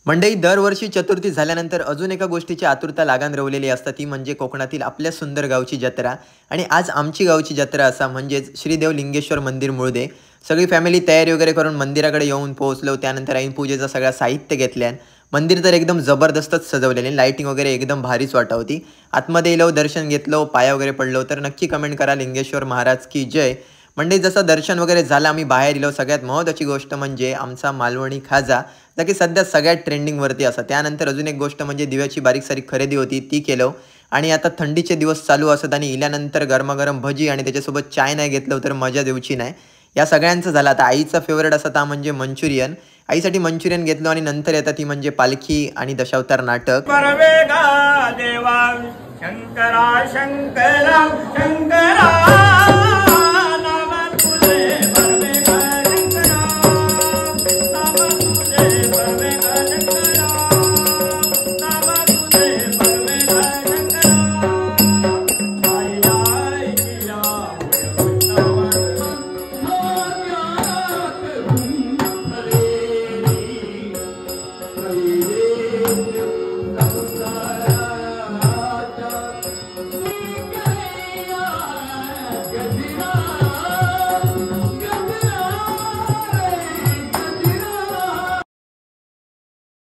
मंडळी, दरवर्षी चतुर्थी झाल्यानंतर अजून एका गोष्टीची आतुरता लागान रवलेली असता, ती म्हणजे कोकणातील आपल्या सुंदर गावची जत्रा। आणि आज आमची गावची जत्रा असा म्हणजेच श्रीदेव लिंगेश्वर मंदिर मुळदे। सगळी फॅमिली तयारी वगैरे करून मंदिराकडे येऊन पोहोचलो। त्यानंतर ऐन पूजेचा सगळा साहित्य घेतल्यान मंदिर तर एकदम जबरदस्तच सजवलेले, लाइटिंग वगैरे एकदम भारीच वाटा होती। आतमध्ये येलो, दर्शन घेतलो, पाया वगैरे पडलो। तर नक्की कमेंट करा लिंगेश्वर महाराज की जय। म्हणजे जसं दर्शन वगैरे झालं आम्ही बाहेर येलो। सगळ्यात महत्त्वाची गोष्ट म्हणजे आमचा मालवणी खाजा, जो की सध्या सगळ्यात ट्रेंडिंगवरती असा। त्यानंतर अजून एक गोष्ट म्हणजे दिव्याची बारीक सारीक खरेदी होती ती केलो। आणि आता थंडीचे दिवस चालू असत आणि इल्यानंतर गरमागरम भजी आणि त्याच्यासोबत चाय नाही घेतलं तर मजा देऊची नाही। या सगळ्यांचं झालं। आता आईचा फेवरेट असा ता म्हणजे मंचुरियन, आईसाठी मंचुरियन घेतलो। आणि नंतर येतात ती म्हणजे पालखी आणि दशावतार नाटक। देवा शंकरा शंकरा शंकरा